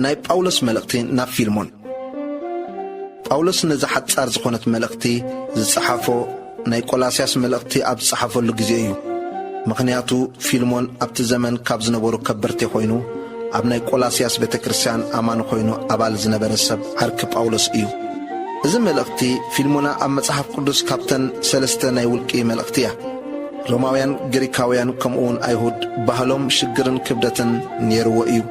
ናይ ጳውሎስ መልእኽቲ ናብ ፊልሞን። ጳውሎስ ነዛ ሓጻር ዝኾነት መልእኽቲ ዝጸሓፎ ናይ ቆላስያስ መልእኽቲ ኣብ ዝጸሓፈሉ ግዜ እዩ። ምኽንያቱ ፊልሞን ኣብቲ ዘመን ካብ ዝነበሩ ከበርቲ ኮይኑ፣ ኣብ ናይ ቆላስያስ ቤተ ክርስቲያን ኣማኒ ኮይኑ ኣባል ዝነበረ ሰብ ዓርኪ ጳውሎስ እዩ። እዚ መልእኽቲ ፊልሞና ኣብ መጽሓፍ ቅዱስ ካብተን ሰለስተ ናይ ውልቂ መልእኽቲ እያ። ሮማውያን፣ ግሪካውያን ከምኡውን ኣይሁድ ባህሎም ሽግርን ክብደትን ነይርዎ እዩ።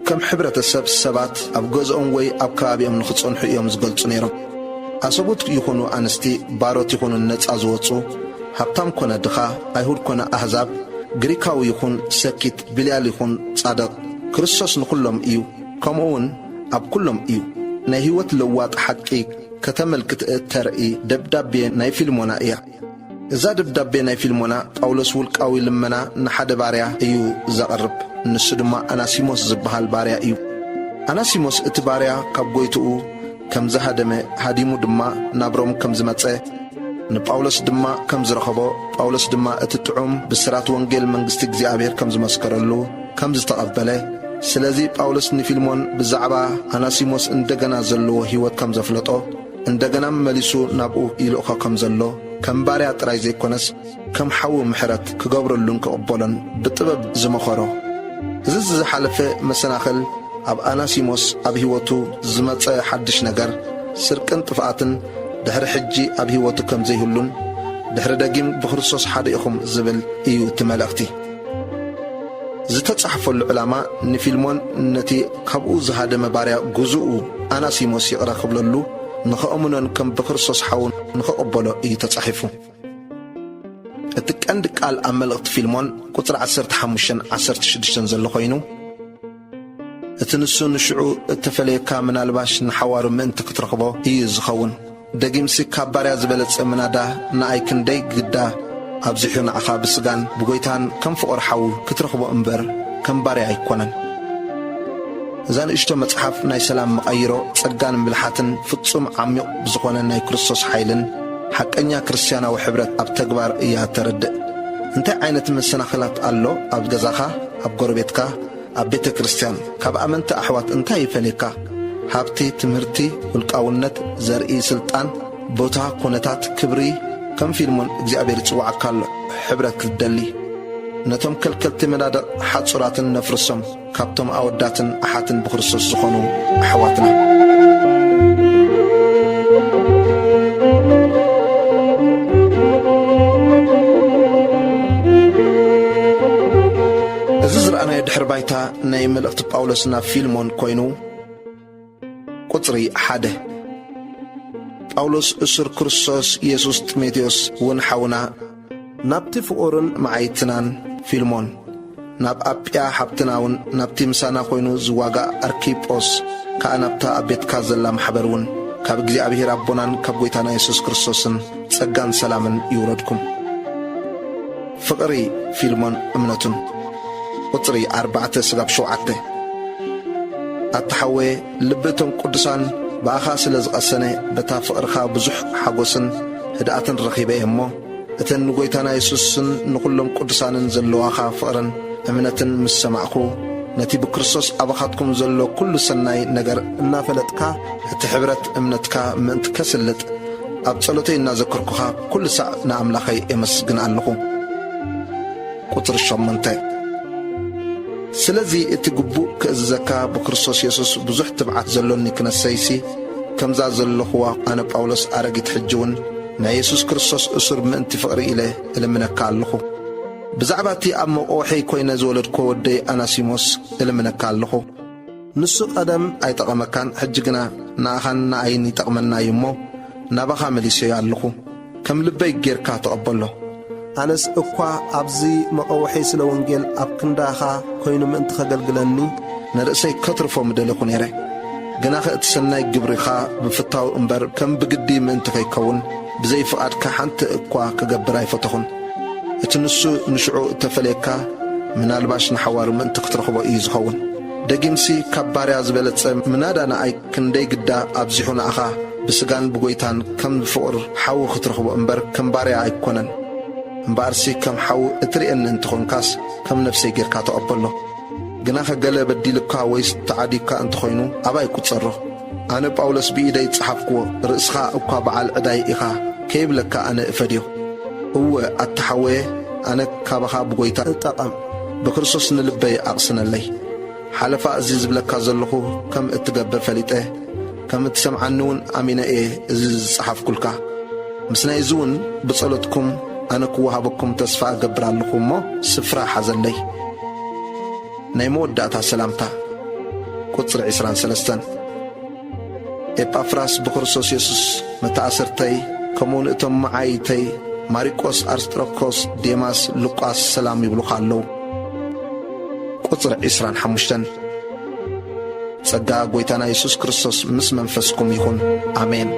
ከም ሕብረተሰብ ሰባት ኣብ ገዝኦም ወይ ኣብ ከባቢኦም ንኽጸንሑ እዮም ዝገልጹ ነይሮም። ኣሰቡት ይኹኑ ኣንስቲ፣ ባሮት ይኹኑ ነጻ ዝወጹ፣ ሃብታም ኮነ ድኻ፣ ኣይሁድ ኮነ ኣህዛብ፣ ግሪካዊ ይኹን ሰኪት፣ ብልያል ይኹን ጻድቕ፣ ክርስቶስ ንኹሎም እዩ። ከምኡውን ኣብ ኩሎም እዩ። ናይ ህይወት ለዋጥ ሓቂ ከተመልክት እተርኢ ደብዳቤ ናይ ፊልሞና እያ። እዛ ደብዳቤ ናይ ፊልሞና፣ ጳውሎስ ውልቃዊ ልመና ንሓደ ባርያ እዩ ዘቕርብ። ንሱ ድማ ኣናሲሞስ ዝበሃል ባርያ እዩ። ኣናሲሞስ እቲ ባርያ ካብ ጎይትኡ ከም ዝሃደመ፣ ሃዲሙ ድማ ናብ ሮም ከም ዝመጸ፣ ንጳውሎስ ድማ ከም ዝረኸቦ፣ ጳውሎስ ድማ እቲ ጥዑም ብስራት ወንጌል መንግስቲ እግዚኣብሔር ከም ዝመስከረሉ ከም ዝተቐበለ፣ ስለዚ ጳውሎስ ንፊልሞን ብዛዕባ ኣናሲሞስ እንደገና ዘለዎ ህይወት ከም ዘፍለጦ፣ እንደገና መሊሱ ናብኡ ይልእኾ ከም ዘሎ፣ ከም ባርያ ጥራይ ዘይኮነስ፣ ከም ሓዊ ምሕረት ክገብረሉን ክቕበሎን ብጥበብ ዝመኸሮ። እዚ ዝሓለፈ መሰናኽል ኣብ ኣናሲሞስ ኣብ ህይወቱ ዝመጸ ሓድሽ ነገር፣ ስርቅን ጥፍኣትን፣ ድሕሪ ሕጂ ኣብ ህይወቱ ከም ዘይህሉን፣ ድሕሪ ደጊም ብክርስቶስ ሓደ ኢኹም ዝብል እዩ እቲ መልእኽቲ። ዝተጻሕፈሉ ዕላማ ንፊልሞን ነቲ ካብኡ ዝሃደመ ባርያ ግዙኡ ኣናሲሞስ ይቕረ ክብለሉ፣ ንኸእምኖን ከም ብክርስቶስ ሓው ንኸቕበሎ እዩ ተጻሒፉ። እቲ ቀንዲ ቃል ኣብ መልእኽቲ ፊልሞን ቁጽሪ ዓሰርተ ሓሙሽተን ዓሰርተ ሽዱሽተን ዘሎ ኮይኑ፣ እቲ ንሱ ንሽዑ እተፈለየካ ምናልባሽ ንሓዋሩ ምእንቲ ክትረኽቦ እዩ ዝኸውን። ደጊምሲ ካብ ባርያ ዝበለጸ ምናዳ ንኣይ ክንደይ ግዳ ኣብዚሑ ንዓኻ ብስጋን ብጎይታን ከም ፍቑር ሓው ክትረኽቦ እምበር ከም ባርያ ኣይኮነን። እዛ ንእሽቶ መጽሓፍ ናይ ሰላም መቐይሮ ጸጋን ብልሓትን ፍጹም ዓሚቕ ብዝኾነ ናይ ክርስቶስ ሓይልን ሓቀኛ ክርስትያናዊ ሕብረት ኣብ ተግባር እያ ተረድእ። እንታይ ዓይነት መሰናኽላት ኣሎ ኣብ ገዛኻ፣ ኣብ ጎረቤትካ፣ ኣብ ቤተ ክርስቲያን ካብ ኣመንቲ ኣሕዋት እንታይ ይፈልየካ? ሃብቲ፣ ትምህርቲ፣ ውልቃውነት፣ ዘርኢ፣ ስልጣን፣ ቦታ፣ ኩነታት፣ ክብሪ፣ ከም ፊልሞን እግዚኣብሔር ይጽውዓካ ኣሎ። ሕብረት ክትደሊ፣ ነቶም ከልከልቲ መናድቕ ሓጹራትን ነፍርሶም፣ ካብቶም ኣወዳትን ኣሓትን ብክርስቶስ ዝኾኑ ኣሕዋትና። እዚ ዝረኣናዮ ድሕሪ ባይታ ናይ መልእኽቲ ጳውሎስ ናብ ፊልሞን ኮይኑ፣ ቁጽሪ ሓደ። ጳውሎስ እሱር ክርስቶስ የሱስ፣ ጢሞቴዎስ እውን ሓውና፣ ናብቲ ፍቑርን መዓይትናን ፊልሞን፣ ናብ ኣጵያ ሓብትና እውን፣ ናብቲ ምሳና ኮይኑ ዝዋጋእ ኣርኪጶስ ከኣ፣ ናብታ ኣብ ቤትካ ዘላ ማሕበር እውን፣ ካብ እግዚኣብሔር ኣቦናን ካብ ጐይታና የሱስ ክርስቶስን ጸጋን ሰላምን ይውረድኩም። ፍቕሪ ፊልሞን እምነቱን። ቁጽሪ ኣርባዕተ ስጋብ ሸውዓተ። ኣታ ሓወየ፣ ልቢ እቶም ቅዱሳን ብኣኻ ስለ ዝቐሰነ፣ በታ ፍቕርኻ ብዙሕ ሓጎስን ህድኣትን ረኺበ እየ እሞ፣ እተን ንጐይታና የሱስን ንኹሎም ቅዱሳንን ዘለዋኻ ፍቕርን እምነትን ምስ ሰማዕኩ፣ ነቲ ብክርስቶስ ኣባኻትኩም ዘሎ ኩሉ ሰናይ ነገር እናፈለጥካ፣ እቲ ሕብረት እምነትካ ምእንቲ ከስልጥ፣ ኣብ ጸሎተይ እናዘከርኩኻ ኩሉ ሳዕ ንኣምላኸይ የመስግን ኣለኹ። ቁጽሪ ሸሞንተ። ስለዚ እቲ ግቡእ ክእዝዘካ ብክርስቶስ የሱስ ብዙሕ ትብዓት ዘሎኒ ክነሰይሲ፣ ከምዛ ዘለኹዋ ኣነ ጳውሎስ ኣረጊት ሕጂ እውን ናይ የሱስ ክርስቶስ እሱር ምእንቲ ፍቕሪ ኢለ እልምነካ ኣለኹ። ብዛዕባ እቲ ኣብ መቆውሐይ ኮይነ ዝወለድኮ ወደይ ኣናሲሞስ እልምነካ ኣለኹ። ንሱ ቀደም ኣይጠቐመካን፣ ሕጂ ግና ንኣኻን ንኣይን ይጠቕመና እዩ እሞ፣ ናባኻ መሊሰዮ ኣለኹ። ከም ልበይ ጌርካ ተቐበሎ። ኣነስ እኳ ኣብዚ መቐውሐይ ስለ ወንጌል ኣብ ክንዳኻ ኮይኑ ምእንቲ ኸገልግለኒ፣ ንርእሰይ ከትርፎ ምደለኹ ነይረ። ግናኸ እቲ ሰናይ ግብሪኻ ብፍታው እምበር፣ ከም ብግዲ ምእንቲ ኸይከውን፣ ብዘይ ፍቓድካ ሓንቲ እኳ ክገብር ኣይፈተኹን። እቲ ንሱ ንሽዑ እተፈለየካ፣ ምናልባሽ ንሓዋሩ ምእንቲ ክትረኽቦ እዩ ዝኸውን። ደጊምሲ ካብ ባርያ ዝበለጸ ምናዳ ንኣይ ክንደይ ግዳ ኣብዚሑ ንኣኻ ብስጋን ብጎይታን ከም ፍቕር ሓው ክትረኽቦ እምበር ከም ባርያ ኣይኮነን። እምበኣርሲ ከም ሓው እትርእየኒ እንተኾንካስ ከም ነፍሰይ ጌርካ ተቐበሎ። ግናኸ ገለ በዲልካ ወይስ ተዓዲግካ እንተኾይኑ ኣባይ ቁጸሮ። ኣነ ጳውሎስ ብኢደይ ጸሓፍክዎ፣ ርእስኻ እኳ በዓል ዕዳይ ኢኻ ከይብለካ ኣነ እፈድዮ። እወ ኣታ ሓወየ፣ ኣነ ካባኻ ብጎይታ እጠቐም፣ ብክርስቶስ ንልበይ ኣቕስነለይ። ሓለፋ እዚ ዝብለካ ዘለኹ ከም እትገብር ፈሊጠ፣ ከም እትሰምዓኒ እውን ኣሚነ እየ እዚ ዝጸሓፍኩልካ። ምስ ናይዚ እውን ብጸሎትኩም ኣነ ክወሃበኩም ተስፋ እገብር ኣለኹ እሞ ስፍራ ሓዘለይ። ናይ መወዳእታ ሰላምታ። ቁጽሪ ዕስራን ሰለስተን። ኤጳፍራስ ብክርስቶስ የሱስ መተኣሰርተይ፣ ከምኡውን እቶም መዓይተይ ማሪቆስ፣ ኣርስጥሮኮስ፣ ዴማስ፣ ሉቃስ ሰላም ይብሉኻ ኣለዉ። ቁጽሪ ዕስራን ሓሙሽተን። ጸጋ ጐይታና የሱስ ክርስቶስ ምስ መንፈስኩም ይኹን። ኣሜን።